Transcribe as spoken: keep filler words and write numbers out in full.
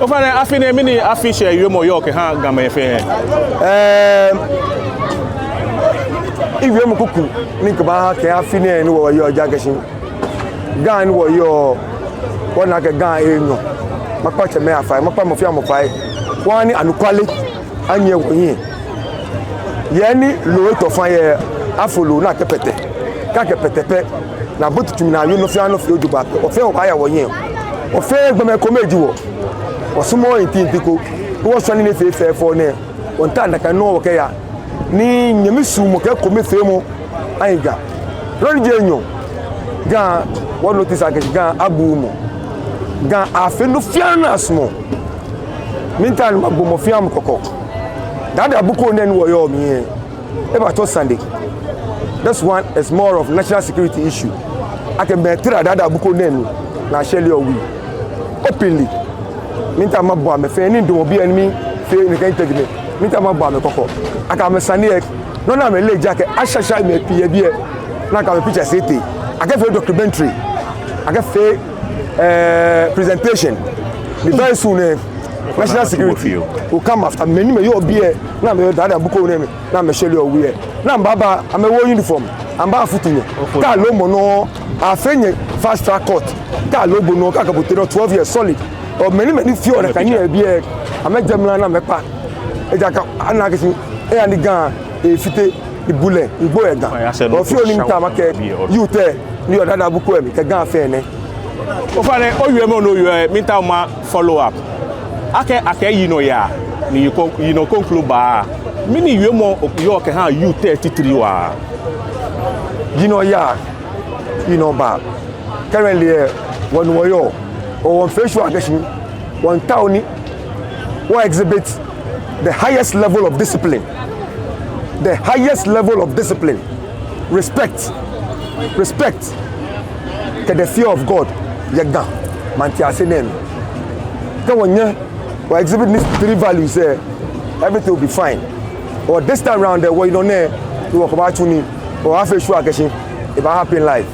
Ofainɛ, afi nɛɛ, mɛni afi shɛɛ wiemɔ yɔɔ kɛha Gamɛi fɛɛ? Ɛɛ, miwiemɔ kuku ni mikɛbaaha kɛha afi nɛɛ ni wɔyɔɔ ji akɛ shi Ga ni wɔyɔɔ, wɔna akɛ Ga enyɔ. Makpa tsɛmɛi afai, makpa mɔ fɛɛ mɔ fai. Wɔha ni anɔkwale anyiɛ wɔhiɛ. Yɛ ni loo etɔ faŋŋ yɛ, afo loo ni akɛpɛtɛ. Kɛ akɛpɛtɛ pɛ, ni abote tsutsu mli ni awie nɔ fɛɛ nɔ fɛɛ jogbaŋŋ pɛ, wɔ fɛɛ wɔbaaya wɔhiɛ. Wɔ fɛɛ gbɔmɛi kome ji wɔ. Wɔsumɔɔɔ inti inti ko. Wɔsumɔɔ nii ni efee fɛfɛo nɛɛ. Wɔmiitao nakai nɔŋŋ wɔkɛya. Ni nyɛmi suɔmɔ kɛ ekomefeemɔ ahi Ga. Nɔ ni ji enyɔ, Ga, wɔ notice akɛ shi Ga abuuu mɔ. Ga afee nɔ fɛɛ nɔ ni asumɔɔ. Miitao ni mabɔ mɔ fɛɛ mɔ kɔkɔ. Dada Bukom nɛɛ ni wɔyɔɔ mli lɛ, ebatsɔ sane. This one is more of national security issue. Akɛ mɛi tara Dada Bukom nɛɛ mli ni ashɛreɔ wui openly. Miitao mabɔ amɛ fɛɛ, ni midamɔ biɛ ni mifee nɛkɛ interview nɛɛ, miitao mabɔ amɛ kɔkɔ akɛ amɛsane lɛ, nɔ ni amɛle ji akɛ ashasha mɛi pii yɛ biɛ, ni akɛ amɛ pictures etee, akɛfee documentary, akɛfee, eh, presentation. Ni very soon, eh, national security will come after mɛi ni amɛyɔɔ biɛ, ni amɛyɔɔ Dada Bukom nɛɛ mli, ni amɛshɛreɔ wui lɛ. Ni amɛbaaba, amɛwooo uniform, amɛbafutu nyɛ. Kɛ alo bo nɔ, afee nyɛ fast track court. Kɛ alo bo nɔ, kɛ akɛ bo tee nɔ twelve years solid. Ɔ, mɛi ni, mɛi ni feɔ nakai nii yɛ biɛ, amɛjɛ mra ni amɛkpa. Ejaakɛ ana akɛ shi, eya ni Ga efite, ebulɛ, egbo yɛ Ga. Ɔ, fioo ni miitao makɛɛ youth lɛ ni yɔɔ Dada Bukom lɛ mli kɛ Ga fɛɛ nɛ. Ofainɛ, owiemɔ ni owie lɛ, miitao ma follow up. Akɛɛ, akɛɛ yinɔ yaa, ni yinɔ ko, yinɔ kroko baa. Mɛni wiemɔ yɔɔ kɛha youth lɛ titri waa? Yinɔ yaa, yinɔ baa. Currently lɛ, wɔ ni wɔyɔɔ, wɔmiifee sure akɛ shi wɔmiitao ni wɔ exhibit the highest level of discipline. The highest level of discipline. Respect. Respect. Kɛ the fear of God yɛ Ga maŋtiase nɛɛ mli. Kɛ wɔnyɛ wɔ exhibit these three values lɛ, everything will be fine. Ɔ, this time round lɛ, wɔyinɔ nɛɛ, wɔkɛbaatsu nii, wɔbaafee sure akɛ shi ebaa happen live.